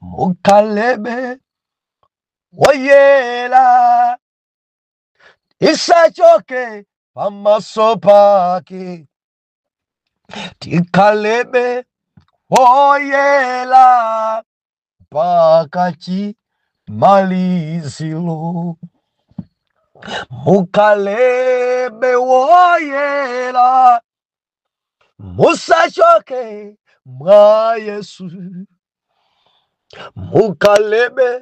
Mukhalebe woyera, isachoke pamaso pake. Tikhalebe woyera mpaka chimaliziro. Mukhalebe woyera, musachoke mwa Yesu. Mukhalebe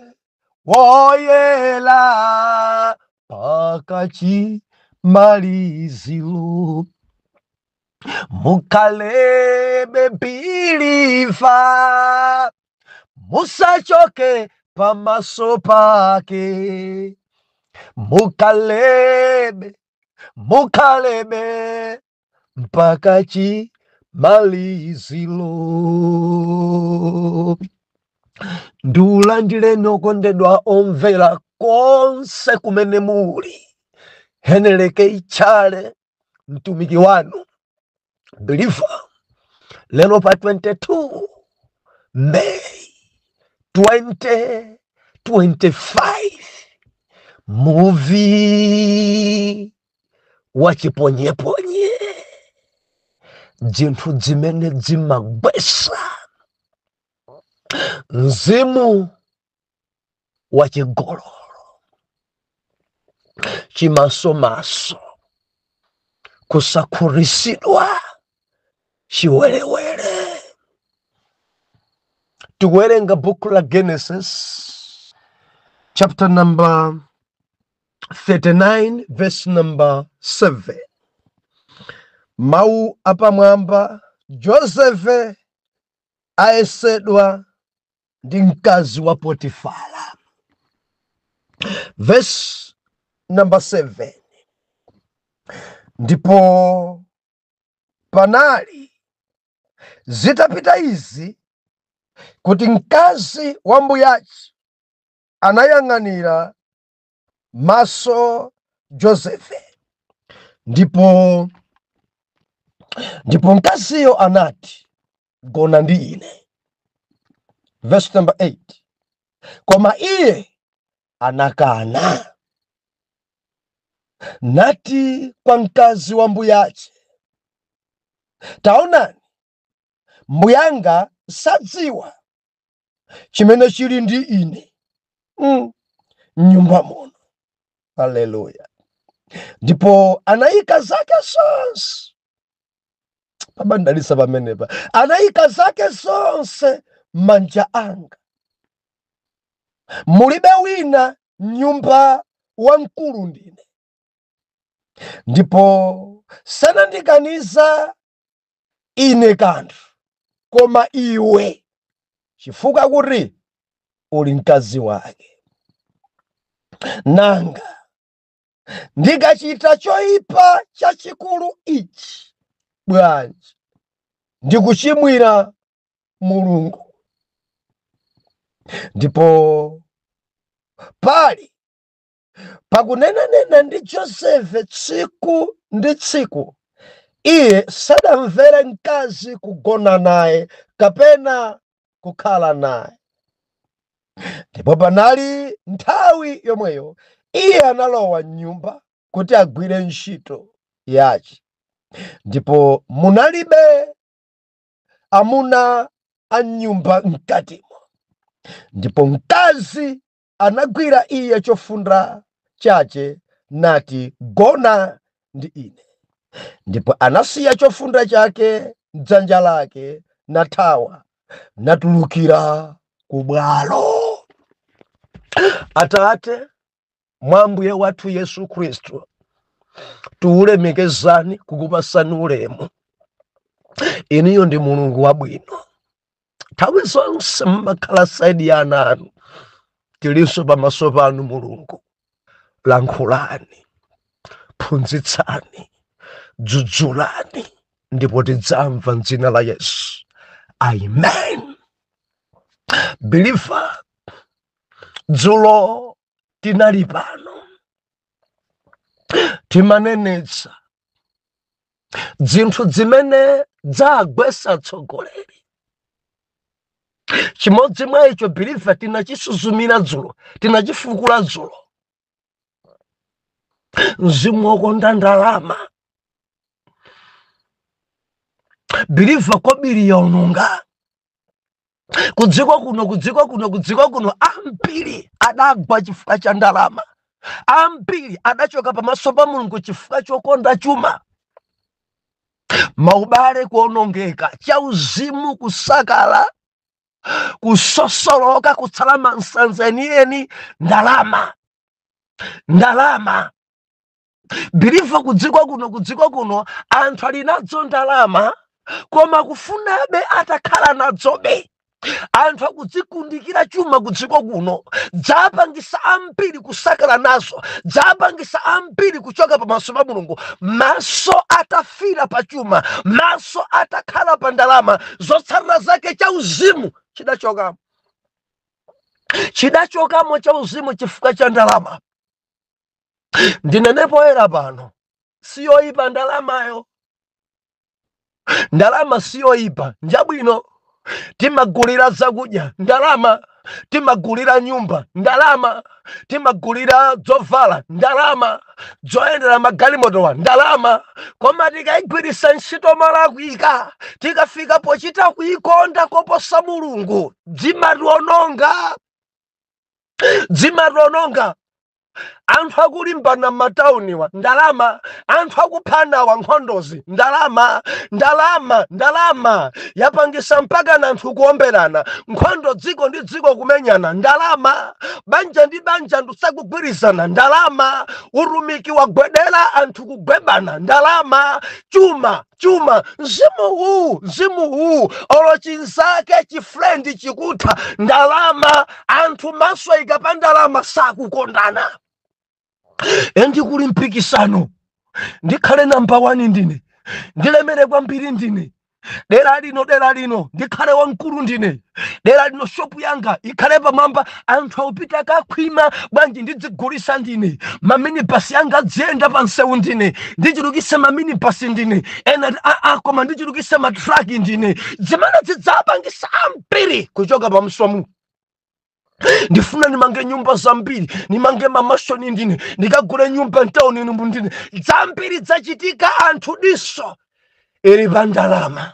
woyera mpaka chimaliziro. Mukhalebe believer, musachoke pamaso pake. Mukhalebe, mukhalebe mpaka chimaliziro. Ndiulandireni okondedwa omvera konse kumene muli. Heneleke Ichale, mtumiki wanu believer, lero pa 22 May 2025, muvi wachiponyeponye, dzinthu zimene dzimagwesa mzimu wachigololo, chimasomaso, kusakhurisidwa, chiwerewere. Tikuwerenga buku la Genesis chapter number 39 verse number 7. Mawu apamwamba: Josefe ayesedwa ndi mkazi wa Potifara. Verse number 7: Ndipo panali zitapita izi kuti mkazi wa mbuyachi anayang'anira maso Josefe, ndipo mkaziyo anati, "Gona ndi ine." Verse number 8: Koma iye anakana, nati kwa mkazi wa mbuyache, "Taonani, mbuyanga sadziwa chimene chili ndi ine mnyumba muno." Haleluya! Ndipo anayika zake zonse pabandalisa pamenepa, anayika zake zonse m'manja anga. Mulibe wina nyumba wamkulu ndine, ndipo sanandikaniza ine kanthu koma iwe, chifukwa kuti uli mkazi wake. Nanga ndikachita choyipa chachikulu ichi bwanji, ndikuchimwira Mulungu? Ndipo pali pakunenanena ndi Josefe tsiku ndi tsiku, iye sadamvere mkazi kugona naye kapena kukhala naye. Ndipo panali nthawi yomweyo iye analowa mnyumba kuti agwire ntchito yace, ndipo munalibe amuna a nyumba mkatimo. Ndipo mkazi anagwira iye chofunda chache nati, "Gona ndi ine." Ndipo anasiya chofunda chake mdzanja lake, nathawa, natulukira ku bwalo. Atate, mwa Mbuye wathu Yesu Khristu, tiulemekezani, kukupasani ulemu. Iniyo ndi Mulungu wabwino, nthawi zonse mmakhala side ya ana anu. Tilinso pamaso panu Mulungu, lankhulani, phunzitsani, dzudzulani, ndipo tidzamva mdzina la Yesu, amen. Believer, dzulo tinali pano, timanenetsa zinthu zimene dzagwesa atsogoleri. Chimodzi mwa icho, believer, tinachisuzumira dzulo, tinachifukula dzulo: mzimu wokonda ndalama. Believer, kobiri yaononga kudziko kuno, kudziko kuno, kudziko kuno. Ambiri adagwa chifukwa cha ndalama, ambiri adachoka pamaso pa Mulungu chifukwa chokonda chuma. Maubale kuonongeka, chauzimu kusakala, kusosoloka, kutsala mansanza enieni. Ndalama, ndalama. Believer, kudziko kuno, kudziko kuno anthu ali nadzo ndalama koma kufunabe atakhala nadzobe. Anthu akudzikundikira chuma kudziko kuno, dzapangisa ambiri kusakala nazo, dzapangisa ambiri kuchoka pamaso pa Mulungu. Maso atafira pa chuma, maso atakhala pa ndalama, zotsatira zake chauzimu chidachokamo, chidachokamo chauzimu chifukwa cha ndalama. Ndinene poyera pano, siyoyipa ndalamayo, ndalama siyoyipa, njabwino. Timagulira zakudya ndalama, timagulira nyumba ndalama, timagulira dzovala ndalama, dzoyendera magalimotowa ndalama. Koma tikayigwiritsa ntchito molakwika, tikafika pochita kuyikonda koposa Mulungu, dzimationonga, dzimationonga. Anthu akulimbana m'matauniwa, ndalama. Anthu akuphanawa, nkhondozi, ndalama, ndalama, ndalama yapangisa mpaka na anthu kuomberana, nkhondo dziko ndi dziko kumenyana, ndalama. Banja ndi banja ndusakugwirizana, ndalama. Utumiki wagwedera, anthu kugwebana, ndalama. Chuma, chuma. Mzimu uwu, mzimu uwu, olo chinzake chifriend chikutha, ndalama. Anthu maso ikapa ndalama, sakukondana. And kuli mpikisano: ndikhale number 1 ndine, ndilemere kwambiri ndine dera lino, dera lino ndikhale wamkulu ndine dera lino, shop yanga ikhale pamwamba. Anthu akupita kakhwima bwanji, ndidzigulisa ndine. Maminibasi yanga adziyenda pa msewu ndine, ndichulukise maminibasi ndine. Ena ati aa, koma ndichulukise matraki ndine. Zimene zidzapangisa ambiri kuchoka pamsomu. Ndifuna nimange nyumba zambiri, nimange mamansion ndine, ndikagule nyumba mtauni inu ndine. Zambiri zachitika, anthu diso ili pa ndalama,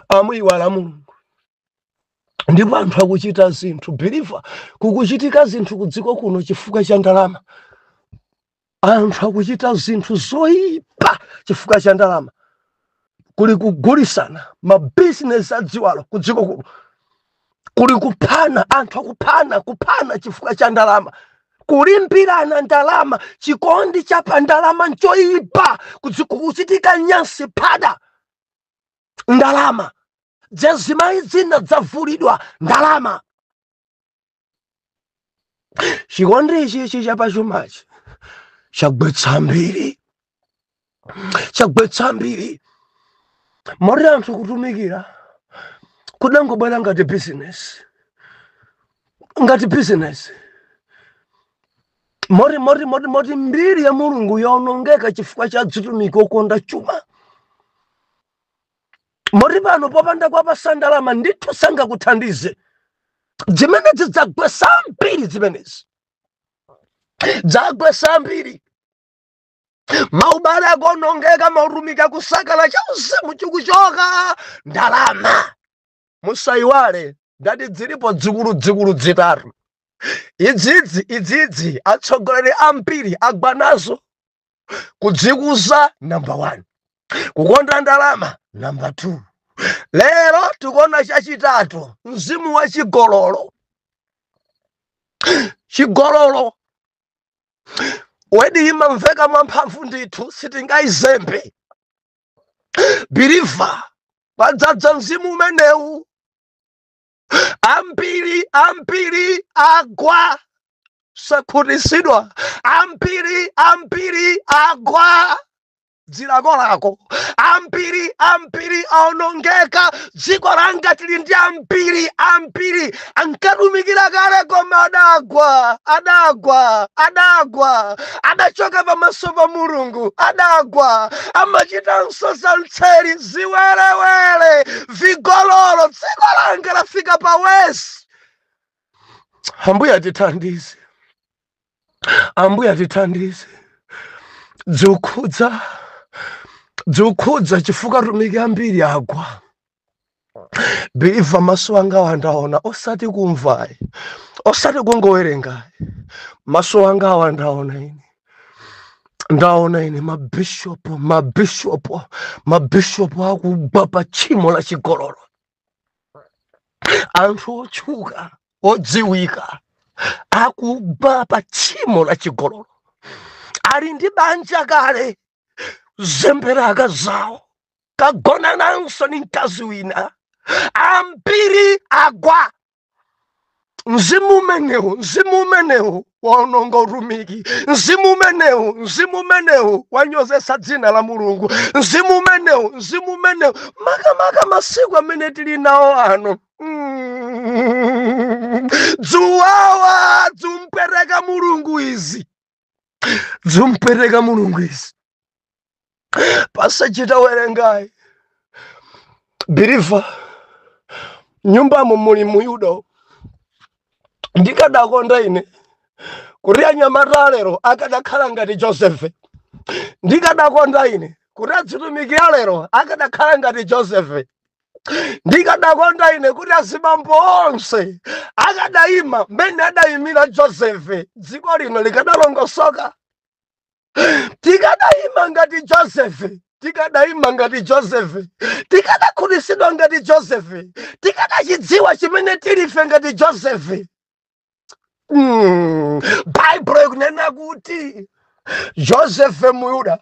amuyiwala Mulungu. Ndipo anthu akuchita zinthu, believer, kukuchitika zinthu kudziko kuno chifukwa cha ndalama. Anthu akuchita zinthu zoyipa chifukwa cha ndalama. Kuli kugulisana mabizinesi adziwalo kudziko kuno, kuli kuphana, anthu akuphana, kuphana chifukwa cha ndalama, kulimbirana ndalama. Chikondi cha pa ndalama nchoyipa. Kuchitika nyansi phada ndalama, zezimayi zina dzavulidwa ndalama. Chikondi ichichi chapachumachi chagwetsa mbiri, chagwetsa mbiri moti anthu kutumikira kudangobwera ngati business, ngati business, moti mbiri ya Mulungu yaonongeka chifukwa cha dzitumiki okonda chuma, moti pano popanda kwapasa ndalama ndithu sangakuthandize. Zimene zidzagwesa mbiri, zimenezi dzagwesa mbiri. Maubale akuonongeka, mautumiki akusakala, chauzimu chikuchoka, ndalama. Musayiwale ndati zilipo dzikulu dzikulu zitatu idzidzi, idzidzi atsogoleri ambiri agwa nazo: kudzikuza number 1, kukonda ndalama number 2, lero tikuona chachitatu, mzimu wa chigololo. Chigololo wedi imamveka mwamphamvu ndithu, sitingayizembe. Believer, kwadzadza mzimu umenewu, ambiri, ambiri agwa, sakhutisidwa, ambiri, ambiri agwa. Zilakolako ambiri ambiri aonongeka. Dziko langa tili ndi ambiri ambiri ankatumikira kale, koma adagwa, adagwa, adagwa, adachoka pamaso pa Mulungu, adagwa, amachitanso za mtseri, ziwerewere, vigololo. Dziko langa lafika pa worst. Ambuye atithandize, Ambuye atithandize. Dziukhudza, dziukhudza chifukwa tumiki ambiri agwa. Believer, maso anga wandaona, osati kumvayi, osati kungowerengayi. Maso anga awandaona ine, ndaona ine mabishopu, mabishopu, mabishopu akugwa pa tchimo la chigololo. Anthu otchuka, odziwika, akugwa pa tchimo la chigololo. Ali ndi banja kale, zembera akazawo, kagona nanso ni mkazi wina. Ambiri agwa. Mzimu umenewu, mzimu umenewu waononga utumiki. Mzimu umenewu, mzimu umenewu wanyozesa dzina la Mulungu. Mzimu umenewu, mzimu umenewu, makamaka masiku amene tili nawo ano. Dzuwawa, dzumpereka Mulungu izi, dzumpereka Mulungu izi. Pasachita werengayi, believer, nyumbamo muli Muyuda. Ndikadakonda ine kuti anyamata lero akadakhala ngati Josefe. Ndikadakonda ine kuti adzitumikira lero akadakhala ngati Josefe. Ndikadakonda ine kuti azibambo onse akadayima mmene adayimira Josefe, dziko lino likadalongosoka. Tikadayima ngati Josefe, tikadayima ngati Josefe, tikadakhutitsidwa ngati Josefe, tikadachidziwa chimene tilife ngati Josefe. Baibulo ikunena kuti Josefe Muyuda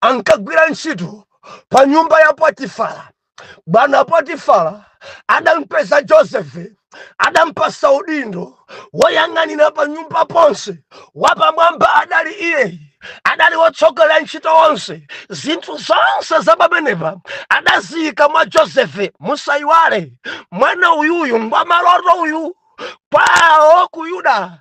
ankagwira ntchito pa nyumba ya Potifara. Bwana Potifara adampeza Josefe, adampasa udindo woyang'anira pa nyumba ponse. Wapamwamba adali iye, adali wotsogolera ntchito onse. Zinthu zonse zapamenepa adaziyika mwa Josefe. Musayiwale, mwana uyuyu ngwa maloto uyu. Kwawo ku Yuda,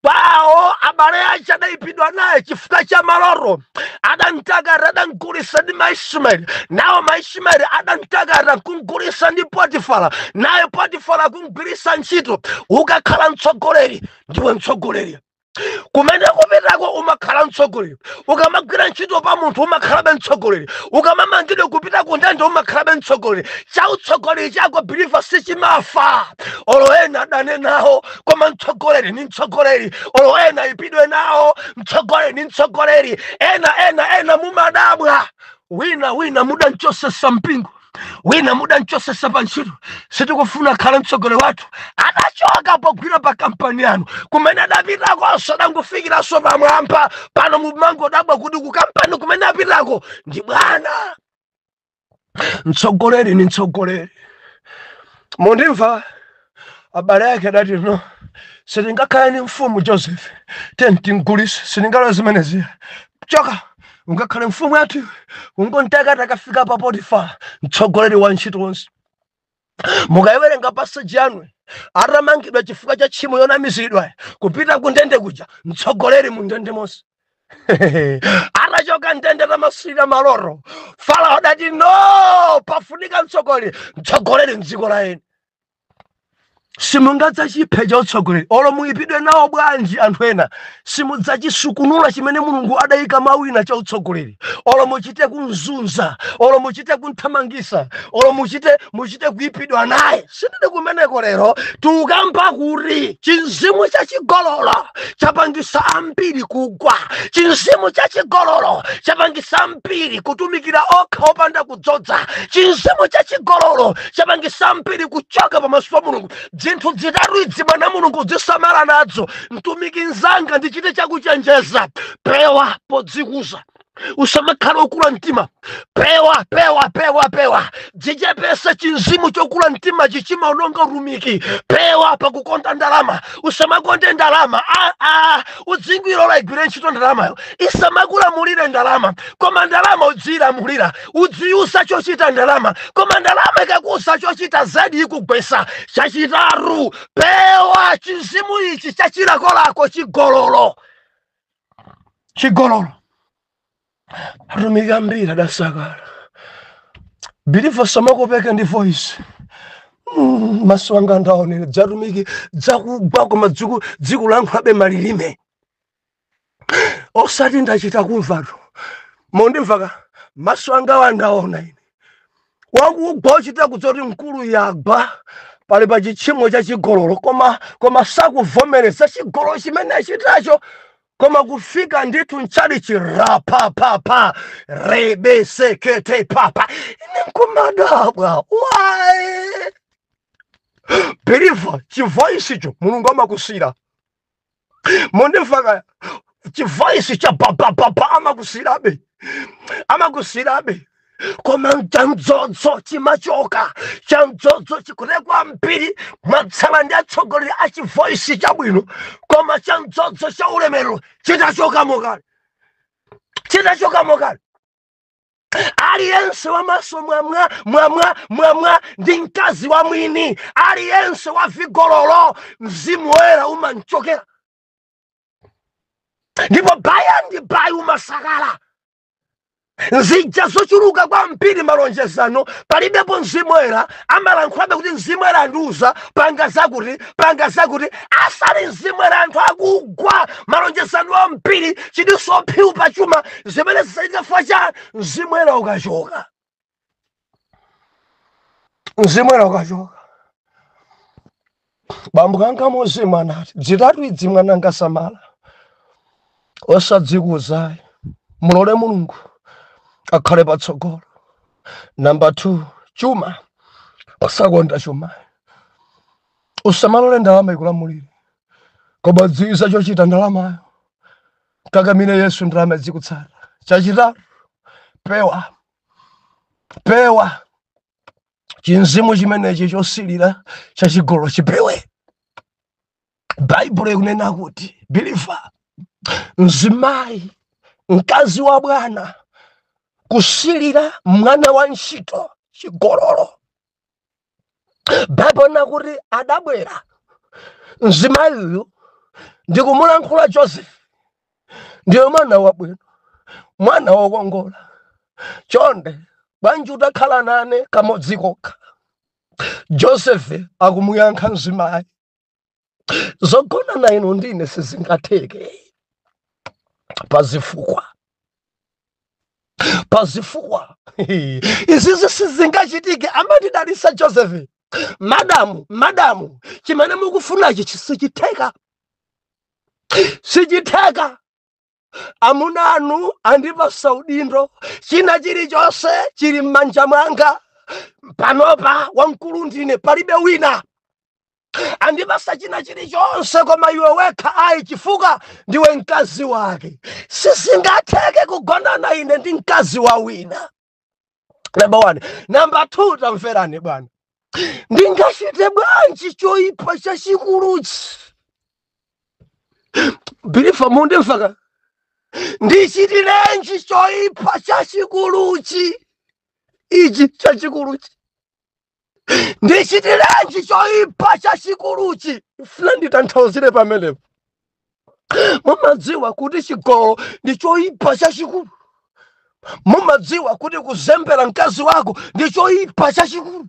kwawo abale ache adayipidwa naye chifukwa cha maloto. Adamtakata, adamgulisa ndi Maismaeli. Nawo Maismaeli adamtakata kumgulisa ndi Potifara, naye Potifara kumgwirisa ntchito. Ukakhala mtsogoleri, ndiwe mtsogoleri. Kumene kupitako umakhala mtsogoleri. Ukamagwira ntchito pa munthu, umakhalabe mtsogoleri. Ukamamangidwa kupita ku ndende, umakhalabe mtsogoleri. Chautsogoleri chako, believer, sichimafa. Olo ena adane nawo, koma mtsogoleri ni mtsogoleri. Olo ena ipidwe nawo, mtsogoleri ni mtsogoleri. Ena ena ena mumadabwa, wina wina mudanchosesa mpingo, wina mudanchosesa pa ntchito, sitikufuna khala mtsogoleri wathu. Adachoka pogwira pa kampani yanu, kumene adapitakonso adangofikiranso pamwamba. Pano mumangodabwa kuti ku kampani kumene apitako ndi bwana. Mtsogoleri ni mtsogoleri. Mundimva? Abale ake adati, "No, sitingakhale ni mfumu Joseph, tentingulise, sitingalowe zimenezi. Choka, ungakhale mfumu yathu?" Ungontakata, akafika pa Potifara, mtsogoleri wa ntchito wonse. Mukayiwerenga passage yanu, atamangidwa chifukwa cha tchimo yonamizidwa, kupita ku ndende kuja, mtsogoleri mu ndende monse. Atachoka ndende, tamasulira maloto, Farao adati, "No, pafunika mtsogoleri, mtsogoleri mdziko la eni." Simungadzachiphe cha utsogoleri. Olo muyipidwe nawo bwanji anthu ena, simudzachisukunula chimene Mulungu adayika mawina cha utsogoleri. Olo muchite kunzunza, olo muchite kunthamangisa, olo muchite kuyipidwa naye, sindili kumeneko lero. Tikukamba kuti chinzimu chachigololo chapangisa ambiri kugwa. Chinzimu chachigololo chapangisa ambiri kutumikira okha opanda kudzodza. Chinzimu chachigololo chapangisa ambiri kuchoka pamaso pa Mulungu. Zinthu zitatu idzi, mwana Mulungu, zisamala nadzo. Mtumiki mzanga, ndichite chakuchenjeza: pewa podzikuza. Usamakhala okula mtima. Pewa, pewa, pewa, pewa. Dzichepese. Chinzimu chokula mtima chichimaononga utumiki. Pewa pakukonda ndalama. Usamakonde ndalama. Udzingwirola igwire ntchito ndalamayo, isamakulamulire ndalama, koma ndalama udziyilamulira. Udziusa chochita ndalama, koma ndalama ikakusa chochita zedi ikugwesa. Chachitatu, pewa chinzimu ichi chachilakolako, chigololo, chigololo. Atumiki ambiri adasakala. Believer, samakopeke ndi voice. Maso anga ndaonera dzatumiki dzakugwa, koma dzikulankhulabe malilime. Osati ndachita kumvatu, mondimvaka? Maso anga wandaona ine wakugwa, uchita kudzoti mkulu yagwa pali pa chitchimo cha chigololo, koma sakuvomereza chigololo chimene achitacho, koma kufika ndithu mchalichi rapapapa rebesekete papa. Ine nkumadabwa, why? Believer, chivoice icho Mulungu amakusira. Mondimvaka? Chivoice cha papapapa amakusirabe, amakusirabe, koma chamdzodzo chimachoka. Chamdzodzo chikulekwa mbiri. Mwatsala ndi atsogoleri a chivoice chabwino, koma chamdzodzo cha ulemerero chitachokamo kale, chitachokamo kale. Aliyense wamaso mwamwa mwamwa mwamwa ndi mkazi wa mwini, aliyense wa vigololo, Mzimu Woyera umamchokera, ndipo by and by umasakala. Nzija zochuluka kwambiri, malonjezano palibepo. Mzimu Woyera amalankhulabe kuti Mzimu Woyera andiuza panga zakuti, panga zakuti, asali Mzimu Woyera. Anthu akugwa malonjezano ambiri, chidiso phiwu pachuma, zimene zisachitika cha Mzimu Woyera ukachoka. Mzimu Woyera ukachoka, bambo kanga muzimu anati, "Zitatu idzi, mwananga, samala, osadzikuzayi. Mulole Mulungu akhale patsogolo. Namba 2, chuma. Osakonda chuma. Usamalole ndalama ikulamulire, koma dziwiza chochita ndalamayo. Kakamire Yesu, ndalama zikutsata." Chachitatu, pewa, pewa chinzimu chimenechi chosilira chachigolo, chipewe. Baibulo ikunena kuti, believer, mzimayi, mkazi wa bwana kusilira mwana wa ntchito, chigololo. Baibulo nakuti adabwera mzimayi uyu ndikumulankhula Joseph, "Ndiwe mwana wabwino, mwana wokongola. Chonde, bwanji utakhala nane kamodzi kokha?" Joseph akumuyankha mzimayi, "Zogona na inu ndine sizingatheke pazifukwa, pazifukwa izizi sizingachitike." Amatidalisa Joseph, "Madamu, madamu, chimene mukufunachi sichitheka, sichitheka. Amuna anu andipasa udindo, china chilichonse chili m'manja mwanga. Panopa wamkulu ndine, palibe wina. Andipasa china chilichonse, koma iwe wekha ayi, chifukwa ndiwe mkazi wake. Sizingatheke kugonana ine ndi mkazi wa wina. Number one. Number two, tamverani bwana, ndingachite bwanji choyipa chachikuluchi?" Believer, mundimvaka? Ndichitirenji choyipa chachikuluchi ichi, chachikuluchi? Ndichitirenji choyipa chachikuluchi? Funa nditanthauzire pamenepo. Mumadziwa kuti chigololo ndi choyipa chachikulu? Mumadziwa kuti kuzembera mkazi wako ndi choyipa chachikulu?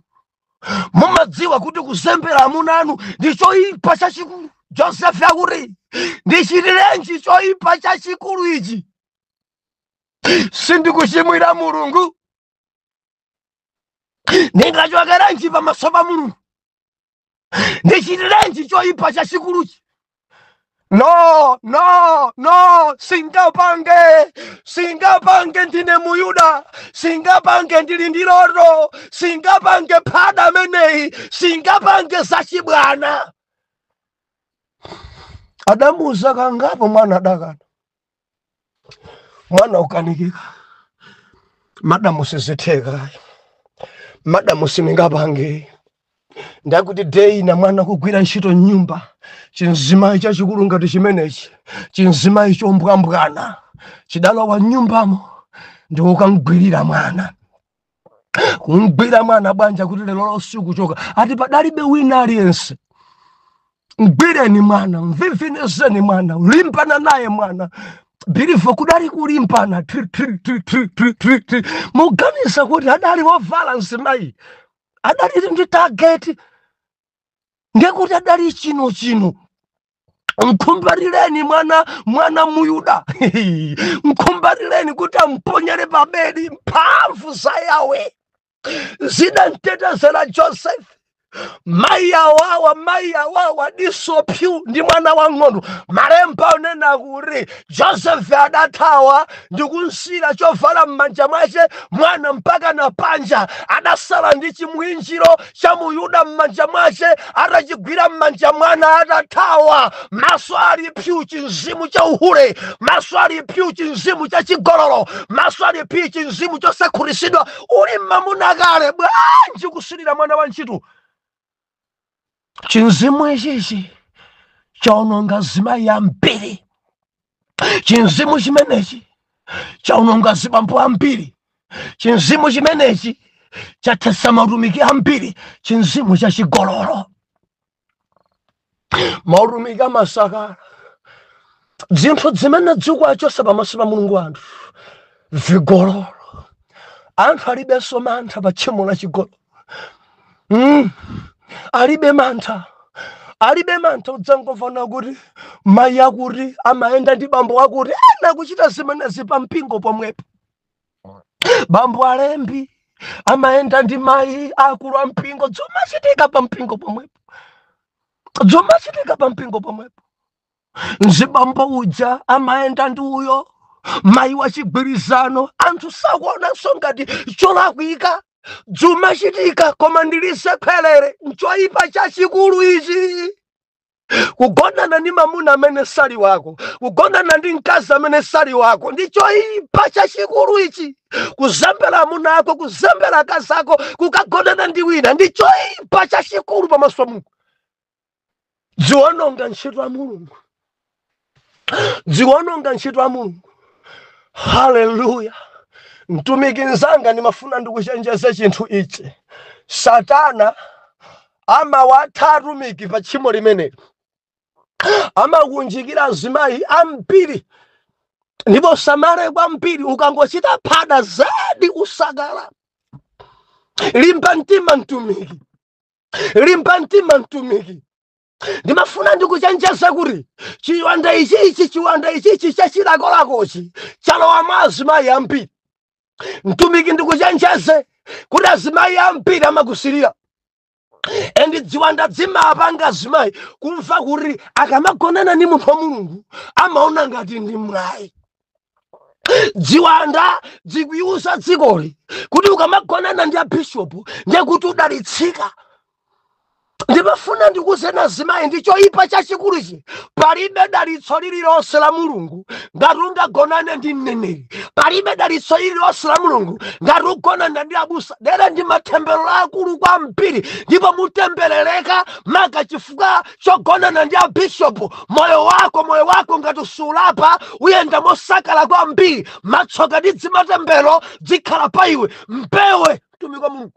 Mumadziwa kuti kuzembera amuna anu ndi choyipa chachikulu? Joseph akuti, "Ndichitirenji choyipa chachikulu ichi? Sindikuchimwira Mulungu. Ndingachokerenji pamaso pa Mulungu? Ndichitirenji choyipa chachikuluchi? No, no, no, singapange, singapange. Ndine Muyuda, singapange. Ndili ndi loto, singapange. Phada ameneyi singapange zachibwana." Adamuuza kangapo, mwana adakana. Mwana ukanikika, madamu sizitheka, madamu siningapange. Ndakuti day na mwana kugwira ntchito mnyumba, chinzimayi chachikulu ngati chimenechi, chinzimayi chombwambwana chidalowa mnyumbamo ndikukamgwirira mwana, kumgwira mwana bwanja kuti lero usiku kuchoka ati padalibe wina aliyense. Mgwireni mwana, mvivinizeni mwana, limbana naye mwana. Bilivo kudali kulimbana tri tri tri tri tri tri tri. Muganiza kuti adali wovala mzimayi, adali ndi target, ndekuti adali chino chino. Mkhumbatireni mwana, mwana muyuda mkhumbatireni kuti amponyere pabedi. Mphamvu za Yawe zidamtetezera Joseph. Mayi awawa, mayi awawa diso pyu ndi mwana wang'ono. Malemba onena kuti Joseph adathawa ndikunsira chovala m'manja mwace mwana mpaka na panja, adasala ndi chimwinjiro cha muyuda m'manja mwace, atachigwira m'manja mwana adathawa, maso ali pyu chinzimu cha uhule, maso ali pyu chinzimu cha chigololo, maso ali pyu chinzimu chosakhutitsidwa. Uli mmamuna kale bwanji kusilira mwana wa ntchito? Chinzimu ichichi chaononga zimayi ambiri, chinzimu chimenechi chaononga zibambo ambiri, chinzimu chimenechi chathetsa mautumiki ambiri, chinzimu cha chigololo. Mautumiki amasakala zinthu zimene dziko achosa pamaso pa Mulungu. Anthu vigololo, anthu alibenso mantha pa tchimo la chigololo. Alibe mantha, alibe mantha. Udzangomvana kuti mayi akuti amayenda ndi bambo akuti, ena kuchita zimenezi pa mpingo pomwepo. Bambo alembi amayenda ndi mayi akulu a mpingo, zomachitika pa mpingo pomwepo, zomachitika pa mpingo pomwepo. Mzibambo uja amayenda ndi uyo mayi wachigwirizano, anthu sakuonanso ngati cholakwika, zomachitika. Koma ndilise khwerere, nchoyipa chachikulu ichi, kugonana ndi mamuna amene sali wako, kugonana ndi mkazi amene sali wako, ndi choyipa chachikulu ichi. Kuzembera amuna ako, kuzembera akazi ako, kukagonana ndi wina, ndi choyipa chachikulu pamaso pa Mulungu. Dziwononga ntchito ya Mulungu, dziwononga ntchito ya Mulungu. Haleluya! Mtumiki mzanga, ndimafuna ndikuchenjeze chinthu ichi. Satana amawatha atumiki pa tchimo limeneli, amakunjikira azimayi ambiri, ndipo samale kwambiri. Ukangochita phada zedi usakala. Limba mtima mtumiki, limba mtima mtumiki. Ndimafuna ndikuchenjeza kuti chiwanda ichichi, chiwanda ichichi chachilakolakochi chalowa mwa azimayi ambiri. Mtumiki, ndikuchenjeze kuti azimayi ambiri amakusirira, and dziwanda dzimapanga azimayi kumva kuti akamagonana ndi munthu wa Mulungu amaona ngati ndi mwayi. Dziwanda dzikuyiuza dzikoli kuti ukamagonana ndi abishopu ndiye kuti udalitsika. Ndimafuna ndikuuzeni azimayi, ndi choyipa chachikuluchi. Palibe dalitso lililonse la Mulungu ngati ungagonane ndi mneneri, palibe dalitso lililonse la Mulungu ngati ugonana ndi abusa. Dere ndi matemberero akulu kwambiri, ndipo mutemberereka maka chifukwa chogonana ndi abishopu. Moyo wako, moyo wako ngati sulapa uyenda mosakala kwambiri, matsoka ndi dzimatembero dzikhala pa iwe. Mpewe, mtumiki wa Mulungu,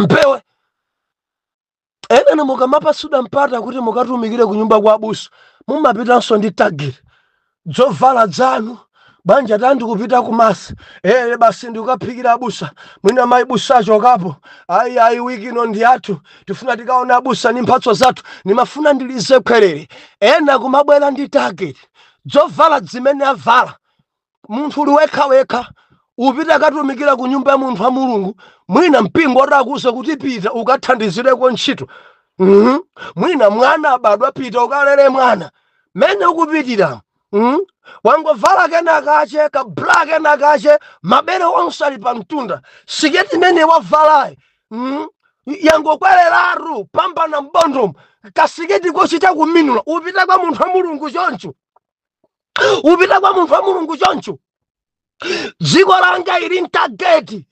mpewe. Enene mukamapasudwa mpata kuti mukatumikire kunyumba kwa abusa, mumapitanso ndi target, dzovala dzanu banja tandi kupita kumasa ere basi ndikukaphikira abusa. Mwina mayi busa achokapo, ayi ayi, wiki ino ndi athu, tifuna tikaona abusa ndi mphatso zathu. Ndimafuna ndilize khwerere, ena kumabwera ndi target, dzovala zimene avala. Munthu uli wekhawekha, upita katumikira ku nyumba ya munthu wa Mulungu, mwina mpingo otakuza kuti pita ukathandizireko ntchito. Mwina mwana abadwa, pita ukalere mwana. Mene ukupitira, Wangovala kenakache ka bra kenakache, mabere onse ali pa mtunda, siketi imene wavalayi Yangokwereratu pambana mbondomo, kasiketi kochita kuminula, upita kwa munthu wa Mulungu choncho. Upita kwa munthu wa Mulungu choncho. Dziko langa ili mtageti,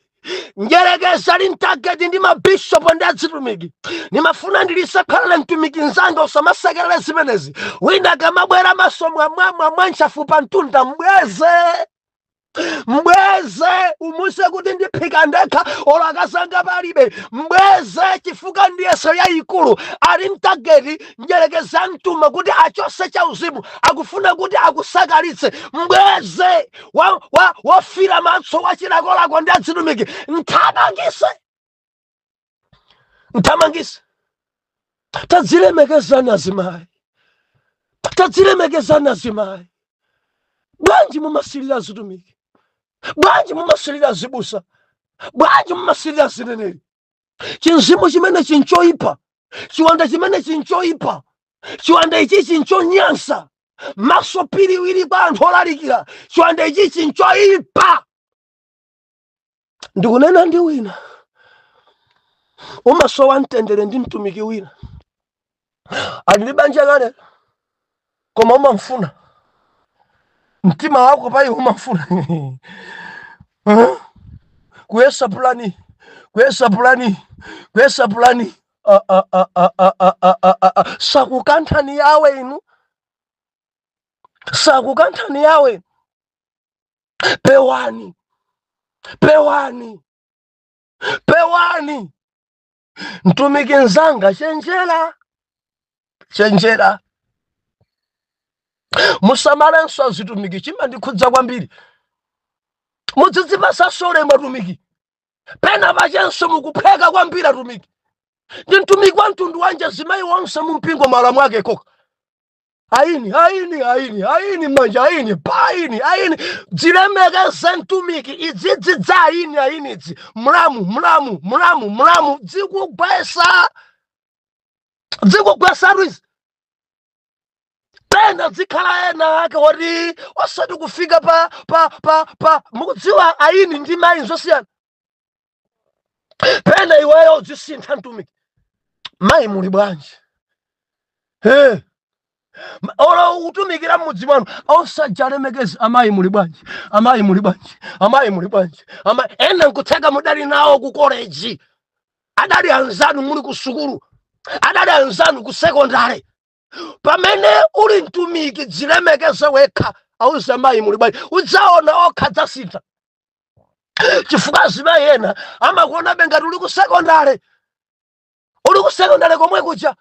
njerekeza li mtageti ndi mabishopu ndi azitumiki. Nimafuna ndilisakhalale mtumiki nzanga, usamasekerere zimenezi. Wina akamabwera maso mwamwamwa mwanchafu pa mtunda, mbweze, mbweze, umuse kuti ndiphika ndekha, olo akazanga palibe. Mbweze, chifukwa ndiyeso yayikulu ali mtageti. Njerekeza mtuma kuti achose cha uzimu, akufuna kuti akusakalitse. Mbweze wafira matso wachilakolako ndi azitumiki, nthamangise, nthamangise. Tadzilemekezani azimayi, tadzilemekezani azimayi. Bwanji mumasilira azitumiki? Bwanji mumasilira azibusa? Bwanji mumasilira azineneri? Chinzimu chimene chinchoipa, chiwanda chimene chinchoipa, chiwanda ichi chinchonyansa, maso piriwiri kwa anthu olalikira. Chiwanda ichi chinchoipa. Ndikunena ndi wina, umasowa mtendere ndi mtumiki wina, ali ndi banja kale, koma umamfuna, mtima wako payi umamfuna. Eh? Kuyesa pulani, kuyesa pulani, kuyesa pulani. Ah, ah, ah, ah, ah, ah, ah, ah, ah, ah. Sakukanthani yawe inu, sakukanthani yawe. Pewani, pewani, pewani. Mtumiki nzanga, chenjera, chenjera, musamalenso azitumiki. Chimandikhudza kwambiri, mudzidzipasa ulemu atumiki. Pena pachenso mukupheka kwambiri atumiki. Ndi mtumiki wa mtundu wanje zimayi wonse mumpingo malamu ake koka aini aini aini aini manja aini pa aini aini. Dzilemekeze mtumiki. Idzidzi dza aini aini idzi, mlamu mlamu mlamu mlamu, dzikugwesa, dzikugwesa izi. Pena dzikhala ena ake woti osati kufika pa pa pa pa mukudziwa aini ndi mayi zosiyana. Pena iweyo udzisintha mtumiki. Mayi muli bwanji? Hey. Olo utumikira mmudzi mwanu, osajalemekeza amayi muli bwanji, amayi muli bwanji, amayi muli bwanji, amayi. Ena nkutheka mudali nawo ku koleji, adali anzanu muli ku sukulu, adali anzanu ku sekondari. Pamene uli mtumiki, dzilemekeze wekha, auze amayi muli bwanji, udzaona okha dzasintha, chifukwa azimayi ena amakuonabe ngati uli ku sekondari, uli ku sekondari komwe kuja.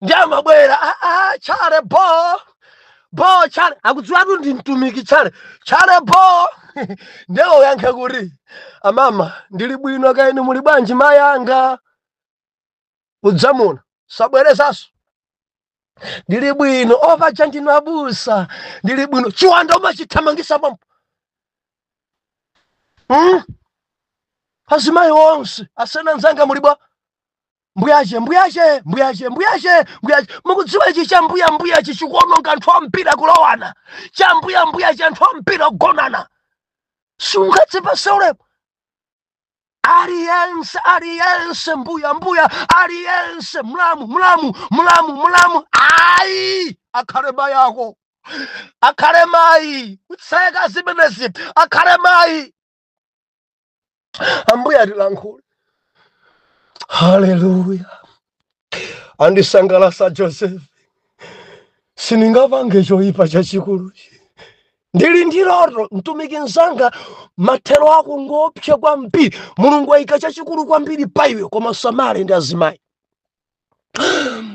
Ndi amabwera, "Ah, ah, chale bo bo chale," akudziwatu ndi mtumiki. "Chale, chale bo." Ndiye uyankhe kuti, "Amama, ndili bwino, kaini muli bwanji mayi anga?" Udzamuna sabwerezanso. "Ndili bwino." "Opaja ndinu abusa." "Ndili bwino." Chiwanda umachithamangisa pompo, Azimayi onse asena nzanga muli bwa? Mbuyache, mbuyache, mbuyache, mbuyache, mbuyache. Mukudziwa ichi cha mbuya mbuya ichi chikuononga anthu ampira kulowana, cha mbuya mbuya cha anthu ampira kugonana. Sungadzipase ulemu. Aliyense, aliyense mbuya mbuya, aliyense mlamu mlamu mlamu mlamu. Ayi, akhale mayi ako, akhale mayi. Kutseka zimenezi, akhale mayi. Ambuye atilankhule. Haleluya! Andisangalasa Joseph. Siningapange choyipa chachikuluchi, ndili ndi loto. Mtumiki mzanga, mathero ako ngopsa kwambiri. Mulungu ayika chachikulu kwambiri pa iwe, koma samale ndi azimayi.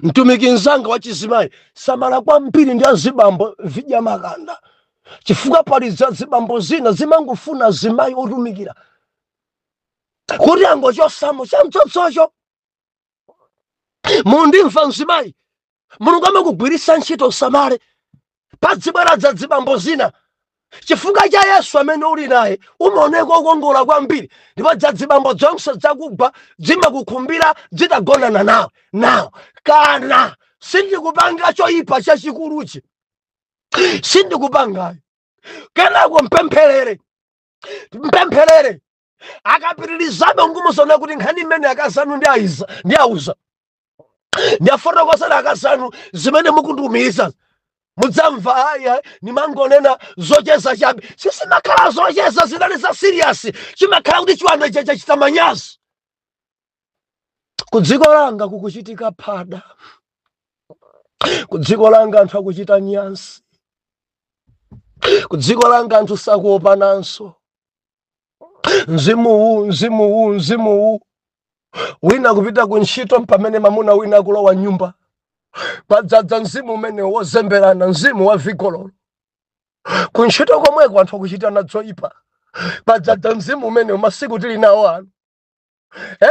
Mtumiki mzanga wachizimayi, samala kwambiri ndi azibambo vidya makanda, chifukwa pali za zibambo zina zimangofuna azimayi otumikira kuti angochosamo chamtsotsocho. Mundimva mzimayi? Mulungu amakugwiritsa ntchito, samale padzibwera za zibambo zina. Chifukwa cha Yesu amene uli naye, umaoneka okongola kwambiri, ndipo dzadzibambo zonse zakugwa zimakukhumbira zitagonana nawe. Nawo kana sindikupanga choyipa chachikuluchi, sindikupangayo. Kenako mpempherere, mpempherere. Akapitirizabe, ngumuzona kuti nkhani imene akazanu ndi aiza ndi auza, ndiafotokozera akazanu zimene mukundiumiriza. Mudzamva, "Aya, nimangonena zocheza chabe." Sisimakhala zocheza, zinali za serious. Chimakhala kuti chiwanda chachita manyazi. Ku dziko langa kukuchitika phada, ku dziko langa anthu akuchita nyansi, ku dziko langa anthu sakuopananso. Mzimuwu, mzimuwu, mzimuwu. Wina kupita ku ntchito, pamene mamuna wina akulowa nyumba, kwadzadza mzimu umene wozemberana, mzimu wa vigololo. Ku ntchito komweko anthu akuchitana zoyipa, kwadzadza mzimu umene. Masiku tili nawo ano,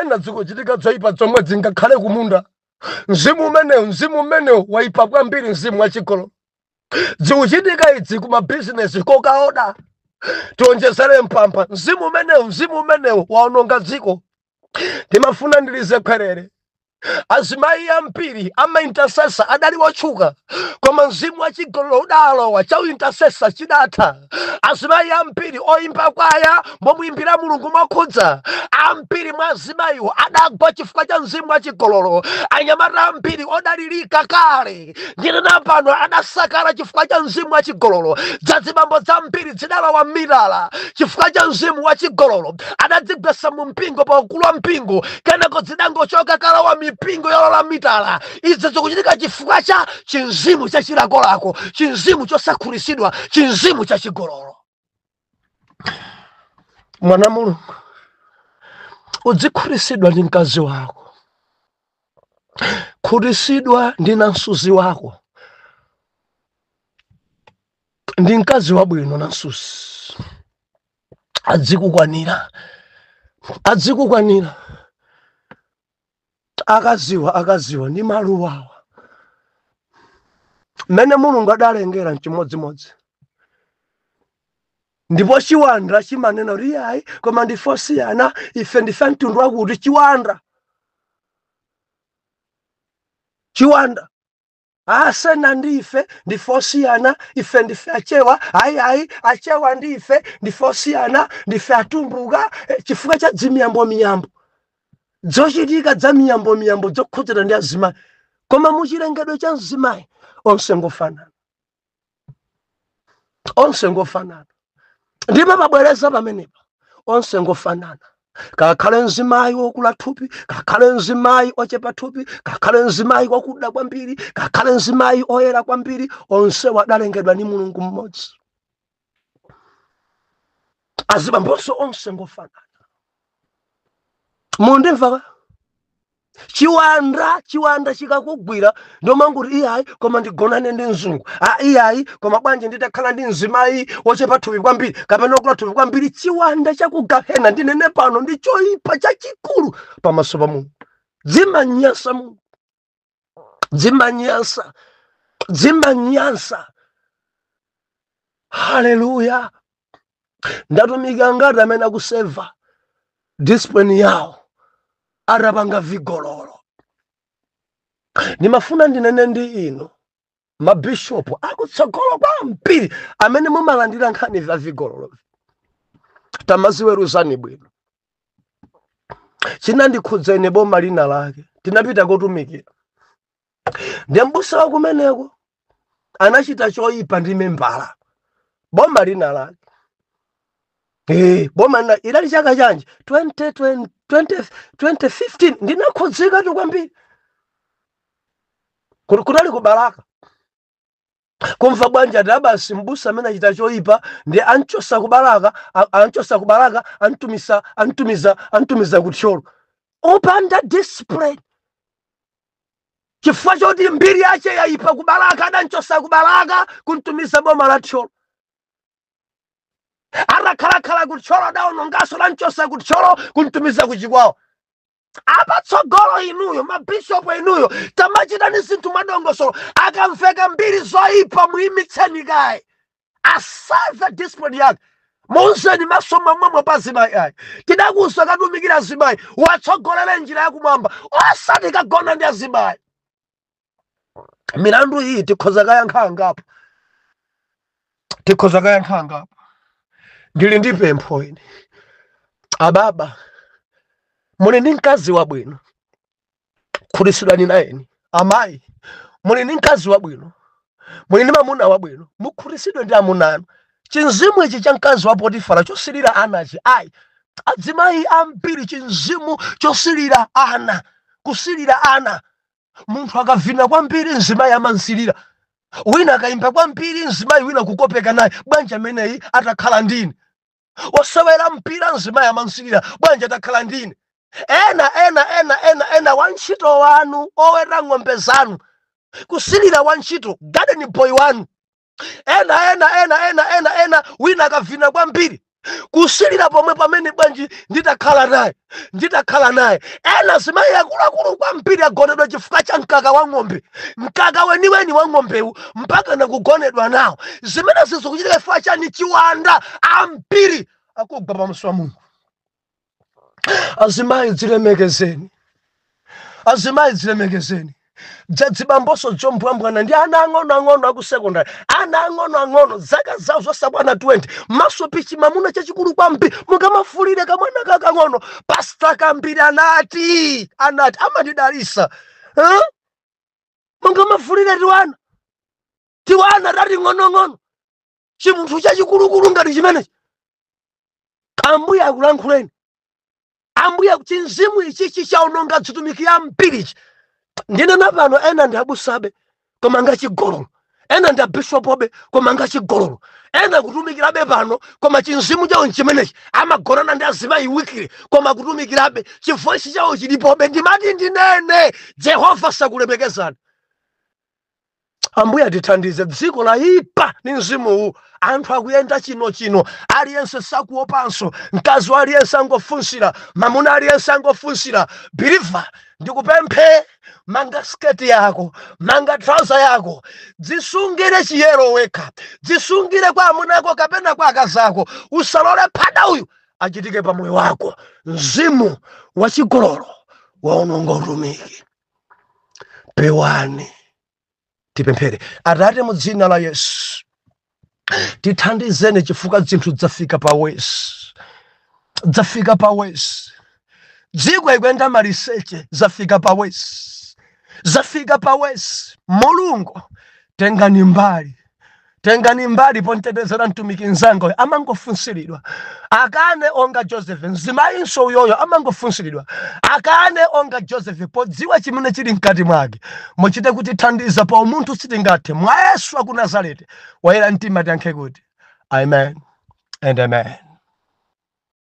ena zikuchitika zoyipa zomwe zingakhale kumunda. Mzimu umenewu, mzimu umenewu waipa kwambiri, mzimu wachigololo. Zikuchitika idzi kumabizinesi, kokaoda tionjezere mphampa. Mzimu umenewu, mzimu umenewu waononga dziko. Ndimafuna ndilize khwerere. Azimayi ambiri ama intercessor adali wotchuka, koma mzimu wachigololo udalowa, cha intercessor chidatha. Azimayi ambiri oyimba kwaya, momuyimbira Mulungu mokhudza, ambiri mwa azimayiwo adagwa chifukwa cha mzimu wachigololo. Anyamata ambiri odalirika kale, ndinena pano, adasakala chifukwa cha mzimu wachigololo. Dzazibambo zambiri zidalowa mitala chifukwa cha mzimu wachigololo. Adadzigwesa mu mpingo, pa ukulu wa mpingo, kenako zidangochoka kalawa mipingo yolola mitala. Izi zikuchitika chifukwa cha chinzimu cha chilakolako, chinzimu chosakhutitsidwa, chinzimu cha chigololo. Mwana Mulungu, udzikhutitsidwa ndi mkazi wako, khutitsidwa ndi namsuzi wako. Ndi mkazi wabwino namsuzi, adzikukwanira, adzikukwanira. Akaziwa, akaziwa ndi maluwawa mmene Mulungu adalengera mchimodzimodzi. Ndipo chiwanda chimanena kuti, "Iyayi, koma ndife osiyana, ife ndife mtundu wakuti." Chiwanda, chiwanda asena, ndife, ndife osiyana, ife ndife Achewa. Ayi, ayi, Achewa ndi ife ndife osiyana, ndife Atumbuka. Chifukwa cha dzimiyambo miyambo, zochitika za miyambo miyambo zokhudzana ndi azimayi. Koma muchilengedwe cha mzimayi, onse ngofanana, onse ngofanana. Ndipo pabwereza pamenepa, onse ngofanana. Kakhale mzimayi wokula thupi, kakhale mzimayi ochepa thupi, kakhale mzimayi wakuda kwambiri, kakhale mzimayi oyera kwambiri, onse wadalengedwa ndi Mulungu mmodzi. Azibambonso onse ngofanana. Mundimva? Chiwanda, chiwanda chikakugwira, ndomanguti, "Iyayi, koma ndigonane ndi mzungu. A, iyayi, koma bwanji nditakhala ndi mzimayi wochepa thupi kwambiri kapena wokula thupi kwambiri?" Chiwanda chakugahena, ndinene pano, ndi choyipa chachikulu pamaso pa Mulungu. Dzimanyasa Mulungu, dzimanyasa, dzimanyasa. Haleluya! Ndatumika ngati amene akuseva discipline yawo atapanga vigololo. Ndimafuna ndinene ndi inu mabishopu akutsogolo kwambiri amene mumalandira nkhani za vigololo, tamaziweruzani bwino. Chinandikhudza ine, boma lina lake tinapita kotumikira, ndi mbusa wa kumeneko anachita choyipa ndi membala. Boma lina lake, boma lina, idali chaka chanji? 20, 20, 2015. Ndinakhudzika tu kwambiri. Kunali kubalaka. Kumva bwanji ati abasi, mbusa amene achita choyipa ndi anchosa kubalaka, anchosa kubalaka, antumisa, antumiza, antumiza kuthyolo, opanda discipline, chifukwa choti mbiri yache yayipa kubalaka. Adanchosa kubalaka, kuntumiza boma la Thyolo. Atakhalakhala kuthyolo, adaonongaso, lanchosa kuthyolo, kuntumiza kuchikwawa. Apatsogolo inuyo, mabishopu inuyo, tamachitani zinthu mwadongosolo. Akamveka mbiri zoyipa, muyimitseni kaye, asaza discipline yake, muuzeni maso mamwamwe pa azimayi ayi. Tidakusa katumikira azimayi, watsogolere njira yakumwamba, osati kagona ndi azimayi. Milandu iyi tikhoza kayankha angapo, tikhoza kayankha angapo. Ndili ndi pempho ine. Ababa, muli ndi mkazi wabwino, khutitsidwani nayeni. Amayi, muli ndi mkazi wabwino. Muli ndi mamuna wabwino, mukhutisidwe ndi amuna anu. Chinzimu ichi cha mkazi wa Potifara chosilira anachi, ayi. Adzimayi ambiri chinzimu chosilira ana, kusilira ana. Munthu akavina kwambiri, mzimayi amansilira. Wina akayimba kwambiri, mzimayi wina kukopeka naye, bwanji ameneyi atakhala ndine. Osewera mpira, mzimayi amansilira, bwanji atakhala ndine. Ena ena ena ena ena, wantchito wanu, oweta ng'ombe zanu, kusilira wantchito, garden boy wanu. Ena ena ena ena ena ena, wina akavina kwambiri, kusilira pomwe pamene, bwanji nditakhala naye, nditakhala naye. Ena zimayi akuluakulu kwambiri agonedwa chifukwa cha mkaka wa ng'ombe, mkaka weniweni wa ng'ombewu, mpaka nakugonedwa nawo. Zimene zikuchitika chifukwa chani? Chiwanda. Ambiri akugwa pamaso pa Mulungu. Azimayi, dzilemekezeni. Azimayi, dzilemekezeni. Dzadzibamboso dzombwambwana ndi ana ang'onoang'ono aku secondary, ana ang'onoang'ono, zaka zawo zosakwana 20, maso pichi, mamuna chachikulu kwambiri, mukamafulire kamwana kakang'ono. Pastor Kambiri anati amandidalisa, eh? Mungamafulire tiwana, tiwana tati ng'onong'ono, chimunthu chachikulukulu ngati chimenechi. Ambuye akulankhuleni. Ambuye, chinzimu ichichi chaononga dzitumiki ya mbirichi. Ndinena pano, ena ndi abusabe koma ngachigololo, ena ndi abishopobe koma ngachigololo, ena kutumikirabe pano koma chinzimu chawo nchimenechi, amagonana ndi azimayi weekly koma kutumikirabe, chivoice chawo chilipobe. Ndimati ndinene, Jehova sakulemekezani. Ambuye atithandize. Dziko layipa ndi mzimuwu. Anthu akuyenda chino chino, aliyense sakuopanso. Mkazi wa aliyense angofunsira, mamuna aliyense angofunsira. Believer, ndikupemphe, manga sketi yako, manga trouser yako, dzisungire chiyero wekha, dzisungire kwa amuna ako kapena kwa akazi ako. Usalole phada uyu achitike pa moyo wako. Mzimu wachigololo waononga utumiki, pewani. Tipemphere. Atate, mu dzina la Yesu, tithandizeni chifukwa zinthu zafika pa worse, zafika pa worse. Dziko ikuyenda maliseche, zafika pa worse, zafika pa worse. Mulungu, tengani mbali, tengani mbali pontetezera mtumiki mzanga amangofunsiridwa, akane onga Joseph. Mzimayinso uyoyo amangofunsiridwa, akane onga Joseph, podziwa chimene chili mkati mwake. Muchite kutithandiza, pa umunthu sitingathe. Mwa Yesu aku Nazareti wayera mtima tiyankhe kuti amen and amen.